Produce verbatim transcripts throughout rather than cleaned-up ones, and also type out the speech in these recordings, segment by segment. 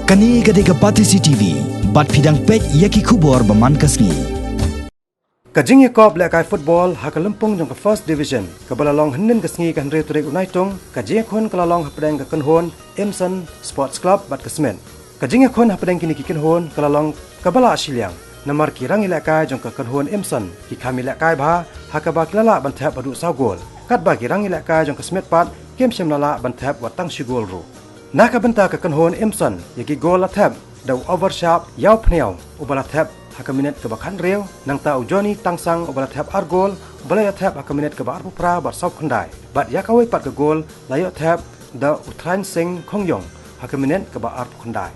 Kane ka dei ka Batesi T V, bad phi dang peit ïa ki khubor ba man ka sngi. Ka jingïakop lehkai football ha ka lympung jong ka First Division, kaba la long hynnin ka sngi ka hynriew tarik u Naitung, ka jingïakhun ka la long hapdeng ka kynhun Imson Sports Club bad ka Smit. Ka jingïakhun hapdeng kine ki kynhun ka la long kaba la shiliang, namar ki rangïalehkai jong ka kynhun Imson ki kham ïalehkai bha, ha kaba ki la lah ban thep haduh saw gol. Katba ki rangïalehkai jong ka Smit pat kim shym la lah ban thep wat tang shi gol ruh. Na ka bynta ka kynhun Imson, ïa ki gol la thep da u Overshap Ïawphniaw, uba la thep ha ka minit kaba khathynriew, nangta u Johnny Tangsang uba la thep ar gol, uba la ïa thep ha ka minit kaba arphew phra bad sawphew khyndai. Bad ïa kawei pat ka gol la ïoh thep da u Thrain Singh Khongyong ha ka minit kaba arphew khyndai.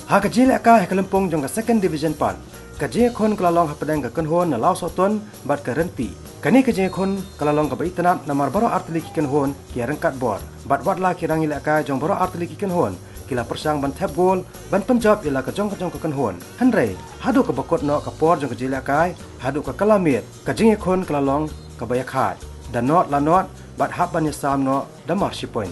Ha ka jingïalehkai ha ka lympung jong ka Second Division pat, ka jingïakhun ka la long hapdeng ka kynhun na Lawsohtun bad ka Ryntih. Kane ka jingïakhun ka la long kaba itynnad namar baroh artylli ki kynhun ki ïaryngkat bor. Bad watla ki rangïalehkai jong baroh artylli ki kynhun ki la pyrshang ban thep gol ban pynjop ïa la ka jong ka jong ka kynhun. Hynrei haduh kaba kut noh ka por jong ka jingïalehkai, haduh ka kylla miet, ka jingïakhun ka la long kaba ïakhaid da not la not bad hap ban ïasam noh da mar shi point.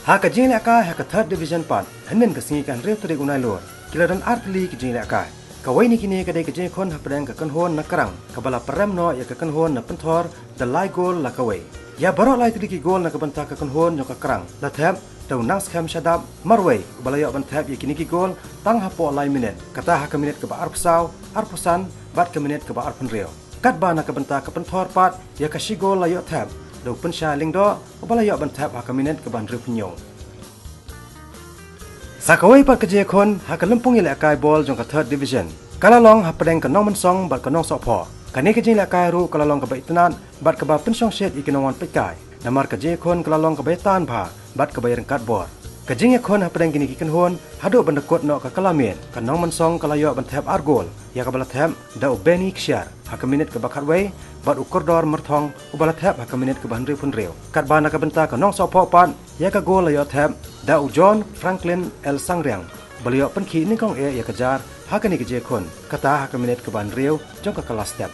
Ha ka jingïalehkai ha ka Third Division pat, hynnin ka sngi ka hynriew tarik u Nailur, ki la don artylli ki jingïalehkai. Kawei na kine ka dei ka jingïakhun hapdeng ka kynhun na Krang, kaba la pynrem noh ïa ka kynhun na Pynthor da lai gol la kawei. Ïa baroh lai tylli ki gol na ka bynta ka kynhun jong ka Krang la thep da u Nangskhem Shadap marwei, uba la ïoh ban thep ïa kine ki gol tang hapoh lai minit, kata ha ka minit kaba arphew saw, arphew san bad ka minit kaba arphew hynriew. Katba na ka bynta ka Pynthor pat, ïa ka shi gol la ïoh thep da u Pynshai Lyngdoh, uba la ïoh ban thep ha ka minit kaba hynriewphew hynñiew. Sa kawei pat ka jingïakhun ha ka lympung ïalehkai bol jong ka Third Division ka la long hapdeng ka Nongmynsong bad ka Nongsohphoh. Kane ka jinglehkai ruh ka la long kaba itynnad bad kaba pynshongshit ïa ki nongwan peitkai, namar ka jingïakhun ka la long kaba ïatan bha bad kaba ïaryngkat bor. Ka jingïakhun hapdeng kine ki kynhun haduh ban da kut noh ka kylla miet, ka Nongmynsong ka la ïoh ban thep ar gol, ïa kaba la thep da u Benny Kshiar ha ka minit kaba khatwei, bad u Kordor Myrthong uba la thep ha ka minit kaba hynriewphew hynriew. Katba na ka bynta ka Nongsohphoh pat, ïa ka gol la ïoh thep da u John Franklin L Sangriang, ba la ïoh pynkhih nyngkong eh ïa ka jar ha kane ka jingïakhun, kata ha ka minit kaba hynriew jong ka kylla step.